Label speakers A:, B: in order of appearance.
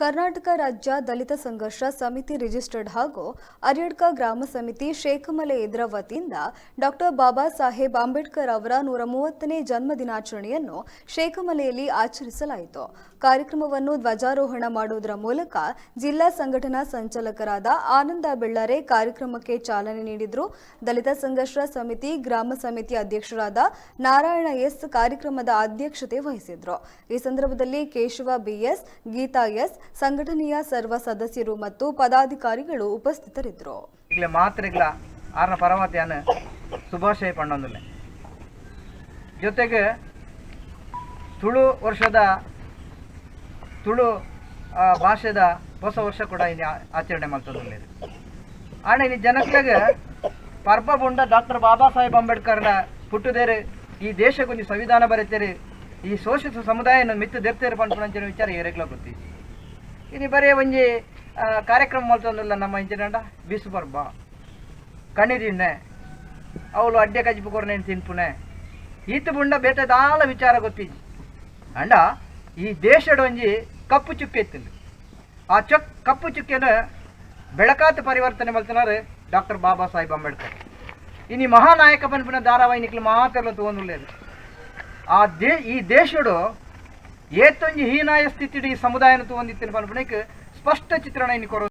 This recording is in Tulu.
A: ಕರ್ನಾಟಕ ರಾಜ್ಯ ದಲಿತ ಸಂಘರ್ಷ ಸಮಿತಿ ರಿಜಿಸ್ಟರ್ಡ್ ಹಾಗೂ ಅರಿಯಡ್ಕ ಗ್ರಾಮ ಸಮಿತಿ ಶೇಖಮಲೆ ಇದರ ವತಿಯಿಂದ ಡಾಕ್ಟರ್ ಬಾಬಾ ಸಾಹೇಬ್ ಅಂಬೇಡ್ಕರ್ ಅವರ 130ನೇ ಜನ್ಮ ದಿನಾಚರಣೆಯನ್ನು ಶೇಖಮಲೆಯಲ್ಲಿ ಆಚರಿಸಲಾಯಿತು. ಕಾರ್ಯಕ್ರಮವನ್ನು ಧ್ವಜಾರೋಹಣ ಮಾಡುವುದರ ಮೂಲಕ ಜಿಲ್ಲಾ ಸಂಘಟನಾ ಸಂಚಾಲಕರಾದ ಆನಂದ ಬೆಳ್ಳಾರೆ ಕಾರ್ಯಕ್ರಮಕ್ಕೆ ಚಾಲನೆ ನೀಡಿದರು. ದಲಿತ ಸಂಘರ್ಷ ಸಮಿತಿ ಗ್ರಾಮ ಸಮಿತಿ ಅಧ್ಯಕ್ಷರಾದ ನಾರಾಯಣ ಎಸ್ ಕಾರ್ಯಕ್ರಮದ ಅಧ್ಯಕ್ಷತೆ ವಹಿಸಿದ್ರು. ಈ ಸಂದರ್ಭದಲ್ಲಿ ಕೇಶವ ಬಿಎಸ್, ಗೀತಾ ಎಸ್, ಸಂಘಟನೆಯ ಸರ್ವ ಸದಸ್ಯರು ಮತ್ತು ಪದಾಧಿಕಾರಿಗಳು ಉಪಸ್ಥಿತರಿದ್ದರು.
B: ಇಗ್ಲೆ ಮಾತ್ರೆಗ್ಲ ಆರ್ನ ಪರವಾತಿಯನ್ನು ಶುಭಾಶಯ ಪಣ್ಣೊಂದಿಲ್ಲ. ಜೊತೆಗೆ ತುಳು ವರ್ಷದ ತುಳು ಭಾಷೆದ ಹೊಸ ವರ್ಷ ಕೂಡ ಇಲ್ಲಿ ಆಚರಣೆ ಮಾಡ್ತದೆ. ಆಣ ಇಲ್ಲಿ ಜನಕ್ಲೆಗ್ ಪರ್ಬ ಬುಂಡ ಡಾಕ್ಟರ್ ಬಾಬಾ ಸಾಹೇಬ್ ಅಂಬೇಡ್ಕರ್ನ ಪುಟ್ಟುದೇರು, ಈ ದೇಶಕ್ಕೊಂದು ಸಂವಿಧಾನ ಬರೀತೇರಿ, ಈ ಶೋಷಿತ ಸಮುದಾಯನ ಮಿತ್ತು ದೆರ್ತೇರು ಪನ್ಪುನಂಚಿನ ವಿಚಾರ ಏರೆಗ್ಲ ಗೊತ್ತಿ. ಇನಿ ಬರೇ ಒಂಜಿ ಕಾರ್ಯಕ್ರಮ ಮಲ್ತೊಂದುಲ್ಲ. ನಮ್ಮ ಇಂಚಿನಂಡ ಬಿಸು ಪರ್ಬ ಕಣಿದಿನ್ನೆ ಅವಳು ಅಡ್ಡೆ ಕಜಿಪು ಕೊರ್ನೇನು ತಿನ್ಪುನೆ ಈತ ಬುಂಡ ಬೇತೆ ದಾಲ ವಿಚಾರ ಗೊತ್ತಿಜ್ಜಿ. ಅಂಡ ಈ ದೇಶಡ್ ಒಂಜಿ ಕಪ್ಪು ಚುಕ್ಕೆ ಇತ್ತಿಂದು. ಆ ಕಪ್ಪು ಚುಕ್ಕೆನ ಬೆಳಕಾತ ಪರಿವರ್ತನೆ ಮಲ್ತನಾರು ಡಾಕ್ಟರ್ ಬಾಬಾ ಸಾಹೇಬ್ ಅಂಬೇಡ್ಕರ್. ಇನಿ ಮಹಾನಾಯಕ ಪನ್ಪಿನ ಧಾರಾವಾಹಿ ನಿಕ್ಲು ಮಾತೆಲ್ಲ ತೂವೊಂದುಲ್ಲೆರ್. ಆ they ಈ ದೇಶಡು ಏತೊಂಜಿ ಹೀನಾಯ ಸ್ಥಿತಿಡ್ ಈ ಸಮುದಾಯನ ತೂವೊಂದಿತ್ತಿನ ಪನ್ಪುನೆಕ್ ಸ್ಪಷ್ಟ ಚಿತ್ರಣ ಇನಿ ಕೊರೊಂದುಲ್ಲೆರ್.